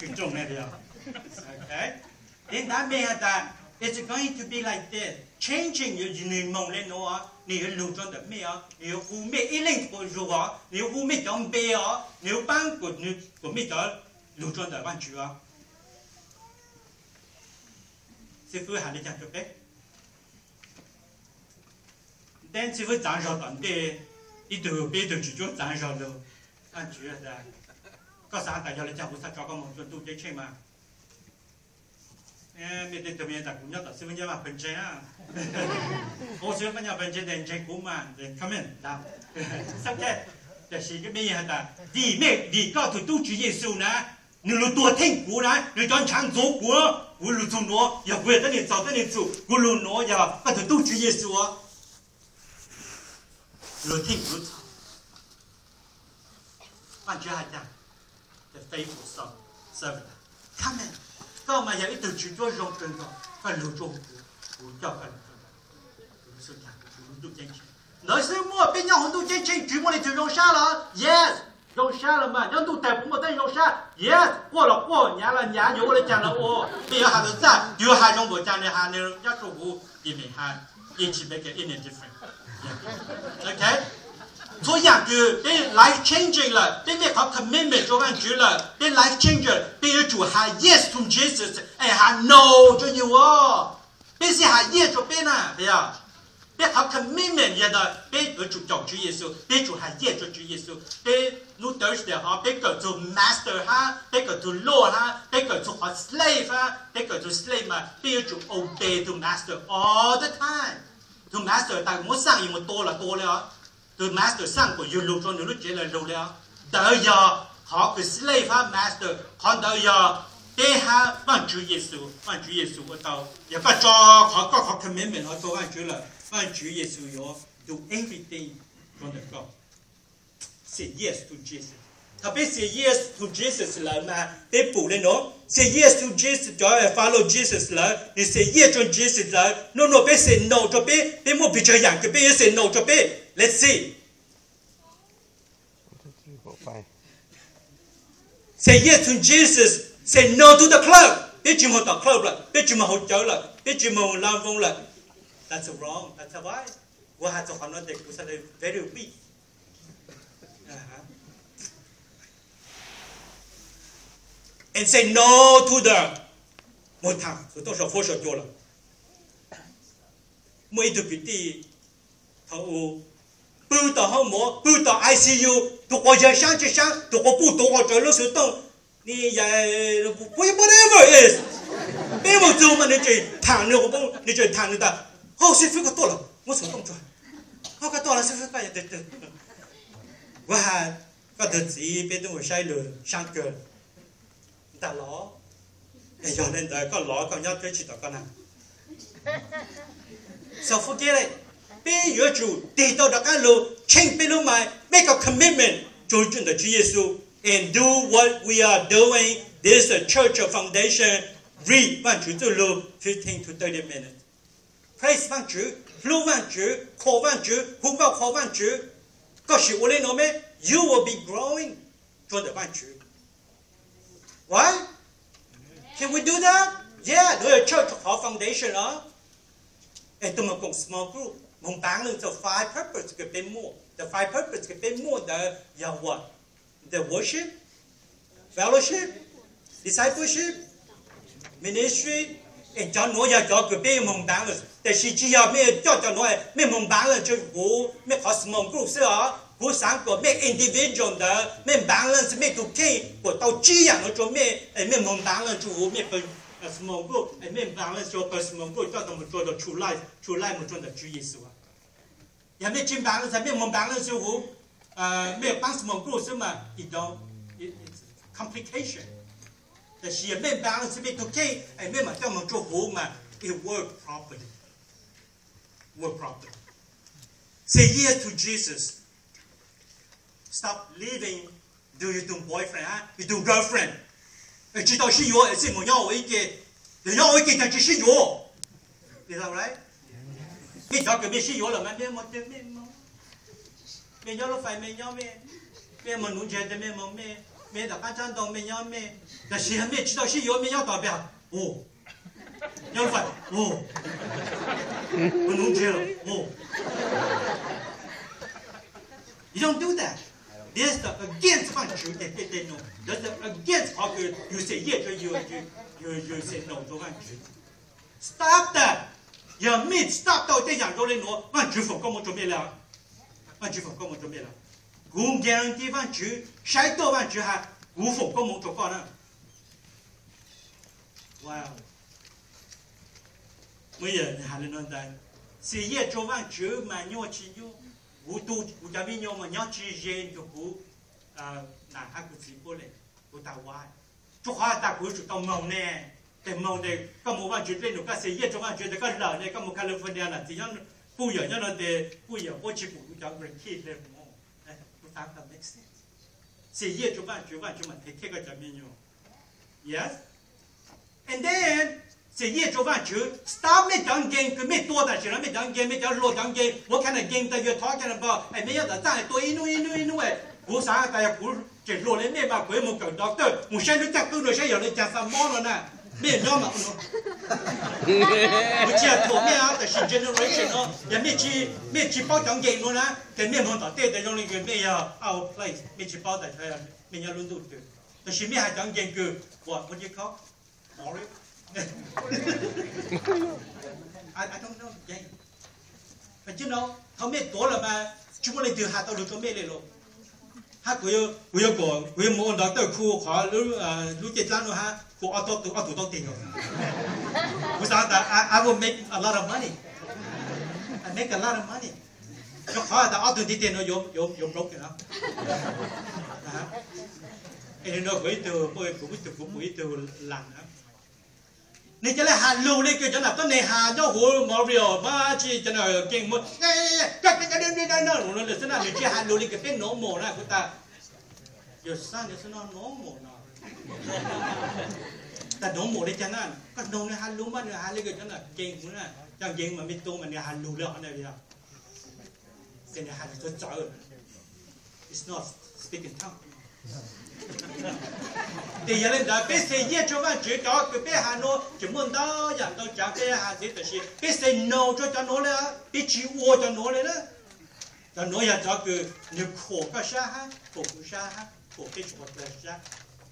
Tsis zoo ne, yog? Tiv ntav mej has tas, it's going to be like this, changing, yog nws moog le nuav, nws yuav lug rua ntawm mej os, nws yuav hu mej ib leeg quas zug os, nws yuav hu mej cov npe os, nws yuav paab kuas mej cov lug rua ntawm Vaajtswv os. Xib fwb has le caag rua peb? Ntev xib fwb txaav zog tom ntej, ib tug peb ib tug tswv cuab txaav zog lug, Vaajtswv has tas, koj xaav tas yog le caag kuv txhaj tso koj moog rua ntuj ceeb tsheej mas? Mej tej tug me tas kuv nyob tom xib fwb nyob Vaaj Pawg Ntseeg na. Ua xib fwb nyob Pawg Ntseeg tes ntseeg kuv mas, come in. Tiam sis mej has tas vim mej, vim koj tug tub Tswv Yexus na, nws lug tuag theej kuv na, nws cov ntshaav ntxuav kuv, kuv lug txug nuav, yog kuv yog tuab neeg txaug tuab neeg txum, kuv lug nuav yog koj tug tub Tswv Yexus lug theej kuv lub txhaum. Vaajtswv has tas, the faithful servant, come in. Koj mas yog ib tug tswv cuab zoo kawg nkaus, koj lug rua kuv, kuv coj koj lug rua ntawm kuv lub ntuj ceeb tsheej. Ntawd xwb muaj, peb nyob huv ntuj ceeb tsheej tsis muaj leej twg zoo sab los? Yes. Zoo sab los mas, nyob ntuj tag puas muaj teeb zoo sab? Yes. Quaj los quaj, nyav los nyav, yuav ua le caag los ua. Peb yuav has lus txaj, yuav has zoo npaum caag nws has, nws nyob rua huv, yeej meem has, yeej tsis make any difference. Ok. Txhua yaam kws peb life changing lawm, peb mej qhov commitment rua Vaajtswv lawm, peb life changer, peb yuav tsum has yes to Jesus and has no rua yus. Peb xij has yes rua peb na, yog peb qhov commitment yog tas peb yuav tsum caum Tswv Yexus, peb tsum has yes rua Tswv Yexus. Peb lub Thursday hov peb kawm txug master hab, peb kawm txug lord hab, peb kawm txug qhov slave hab, peb kawm txug slave mas peb yuav tsum obey to master all the time. To master tas muab xaaj yus mus tua los tua le os. To master xaaj kuas yug lug rua nws lub tsev los lug le os. Ntawd yog qhov kws slave hab master, qhov ntawd yog peb hab Vaajtswv Yexus. Vaajtswv Yexus ua tau, yog koj tso qhov koj qhov commitment no rua Vaajtswv lawm, Vaajtswv Yexus yuav do everything rua ntawm koj. Say yes to Jesus. Thaum peb say yes to Jesus lawm mas peb pum le nuav, say yes to Jesus, cov follow Jesus lawm, nwg say yes rua Jesus lawm, nub nua peb say no rua peb, peb muaj pes tsawg yaam kws peb yuav say no rua peb. Let's see. Say yes to Jesus, say no to the club. Peb tsis moog tom club lawm, peb tsis moog haus cawv lawm, peb tsis moog laa voos lawm. That's wrong, that's why. Kuv has txug qhov nuav tes kuv xaav le very weak. And say no to the, moog thaam xov tooj sau fuab sau cua lawm. Muaj ib tug kwv tij thaum u pw tom hoob mov, pw tom I C U, tug quas yawg saab tsi saab, tug quas puj tug quas rawv lub xov tooj, ni yas, whatever it is. Peb moog txug mas nwg tseem thaam nwg, nwg tseem thaam nwg tas, hov xib fwb koj tuaj lawm, muab xov tooj tso. Hov koj tuaj lawm xib fwb, koj yog tug twg? Kuv has, koj tug txiv peb tub mus saib lug saab kawg ntag los. Yog le ntawd koj los koj nyob twb tsis tom koj na. So forget it. Peb yuav tsum tig tau rov qab lug tsheej peb lub mind, make a commitment rua ntawm Tswv Yexus and do what we are doing. This is a church of foundation. Read Vaajtswv txuj lug fifteen to thirty minutes. Praise Vaajtswv, hlub Vaajtswv, qhuas Vaajtswv, hu nkauj qhuas Vaajtswv. Koj sim ua le nuav me, you will be growing rua ntawm Vaajtswv. Right? Can we do that? Yeah, the church qhov foundation os. Es tug moog koom small group, moog balance the five purpose kws peb muaj. The five purpose kws peb muaj ntawd yog what? The worship, fellowship, discipleship, ministry. Es cov nuav yog cov kws peb moog balance, tab sis tsis yog mej coj cov nuav mej moog balance rua huv mej qhov small group xwb os. Kuv xaav kuas mej individual ntawd mej balance mej tug kheej kuas tau tsib yaam nuav rua mej, es mej moog balance rua huv mej small group, es mej balance rua pawg small group coj tau moog rua rua true life, true life moog rua ntawm Tswv Yexus. Yog mej tsis balance, mej moog balance rua huv mej paab small group xwb mas it don't, complication. Tab sis yog mej balance mej tug kheej es mej mam coj moog rua huv mas it work properly. Work properly. Say yes to Jesus. Stop living to yus tug boyfriend, yus tug girlfriend. Tsis tau sib yuav es txij mus nyob ua ib ke. Yog nyob ua ib ke tag tsis sib yuav. Mej cov kws mej sib yuav lawm mas mej moog twg mej moog. Mej nyob lub fais mej nyob mej, mej moog nuv ntseg tag mej moog mej. Mej tom qab tsab ntoo mej nyob mej, tab sis yog mej tsis tau sib yuav mej nyob tod peb, o, nyob lub fais, o, nuv ntseg los, o, you don't do that. This is against Vaajtswv tej, tej, tej no. This is against qhov kws yug say yes rua yug, yug say no rua Vaajtswv. Stop that. Yog mej stop tau tej yaam zoo le nuav, Vaajtswv foom koob moov rua mej lawm. Vaajtswv foom koob moov rua mej lawm. Kuv guarantee Vaajtswv, saib tuaj Vaajtswv has, kuv foom koob moov rua koj na. Wow. Muaj ib yam has le nuav ntag, say yes rua Vaajtswv mas nyuaj tsis nyuaj. Kuv tu kuv cov me nyuam mas nyob tsis ze nrug kuv nam hab kuv txiv puab le, kuv tas ua, rua qhov has tas kuv yuav tsum tau moog ne. Tes moog tes koj mus Vaajtswv dlej num koj say yes rua Vaajtswv tes koj lawm ne, koj mus California nam txiv nyob, kuj yawm nyob no tes kuj yawm puab tsis pum kuv cov grandkids le mus. Kuv tas make sense. Say yes rua Vaajtswv, Vaajtswv mam take care koj cov me nyuam. Yes. And then say yes rua Vaajtswv, stop mej cov game kws mej tua tam sim no, mej cov game, mej cov hluas cov game, what kind of game that you are talking about? Es mej nyob tom txaj tua ib nub ib nub ib nub, kuv xaav tas yog kuv tseem hluas le mej mas kuv yuav mus kawm doctor mus saib lub caij qwb nuav saib yog le caag xa mob no na. Mej nyob mas kuv tsis yog thuam mej, tab sis generation no yog mej tsis paub cov game nuav na, ces mej moog tom tej tas zoo le kws mej yog out of place, mej tsis paub tas mej nyob lub ntuj twg. Tab sis mej has cov game kws, what, what do you call? Mori? I, I don't know the game. But you know, thaum mej tuav lawm mas tsis muaj leej twg has tau lug rua mej le los. Hab kuv yuav, kuv yuav kom, kuv yuav mus ua doctor khu qhov lub caij dlaab nuav hab kuv ob tug, ob tug taub tes os. Kuv xaav tas I, I will make a lot of money. I make a lot of money. Rua qhov tas ob tug ntiv tes nuav yuav, yuav broken no. Es nua kuv ib tug, kuv ib tug, kuv pum ib tug las na. Nwg ca le has lug le kws cov nam tuab neeg has nyob huv Montreal mas tsi cov nam game muaj, xwb na, nwg tsi has lug le kws peb normal na, kuv tas, yog xab nwg xwb no normal no. Tas normal le caag na, koj noog nwg has lug mas nwg has le kws cov nam game, cov game mas mej tua mas nwg has lug le hov na yog. Ces nwg has txawv txawv, it's not speaking tongue. Ces yog le ntawd peb say yes rua Vaajtswv cov kws peb has nuav tseem muaj ntau yaam ntau tsaav peb has ntxiv, tab sis peb say no rua cov nuav le, peb tsis ua cov nuav le na. Cov nuav yog cov kws nwg khuam koj sab hab khuam kuv sab hab khuam peb txhua txhua sab.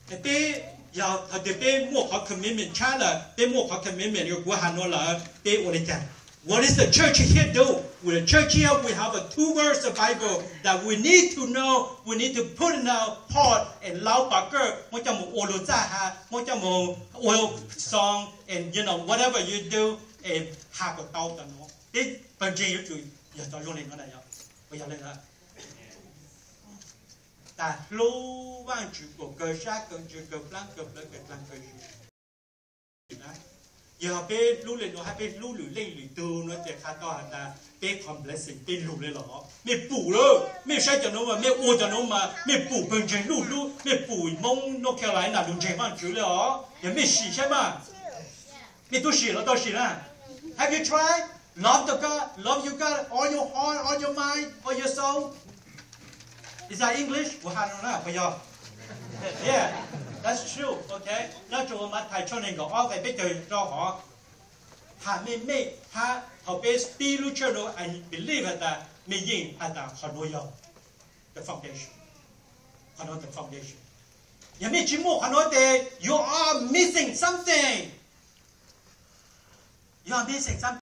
Peb, yog thaum twg peb muaj qhov commitment tshab lawm, peb muaj qhov commitment yog kuv has nuav lawm peb ua le caag? What is the church here do? With the church here, we have a two verse of Bible that we need to know, we need to put in our heart and lao pa kawj muab coj mus ua lug txaj has, muab coj mus ua song and you know whatever you do, es has kom tau cov nuav. Peb pawg ntseeg yuav tsum yog cov zoo le nuav na yog, puas yog le ntawd? Tas hlub Vaajtswv kuas kawg sab kawg ntsws kawg plaab kawg plawv kawg dlaag kawg zug. Yog peb hlub le nuav hab peb hlub lwm leej lwm tug nuav ces qha tau has tas peb qhov blessing peb lug le los. Mej pum lawm, mej saib cov nuav mas mej ua cov nuav mas mej pum pawg ntseeg luj hlub, mej pum Hmoob North Carolina lug ntseeg Vaajtswv le os. Yog mej sim saib mas, mej tub sim los tau sim na. Have you tried? Love the God, love your God, all your heart, all your mind, all your soul. Is that English? Kuv has no na puas yog? Yeah, that's true. Okay, nyob rua Mathais tshooj neeg nkaum ob nqe peb caug rau hov. Has mej mej hab thaum peb pib lub church no, I believe has tas mej yeej has tas qhov nuav yog the foundation. Qhov nuav the foundation. Yog mej tsis muaj qhov nuav tes you are missing something. You are missing something.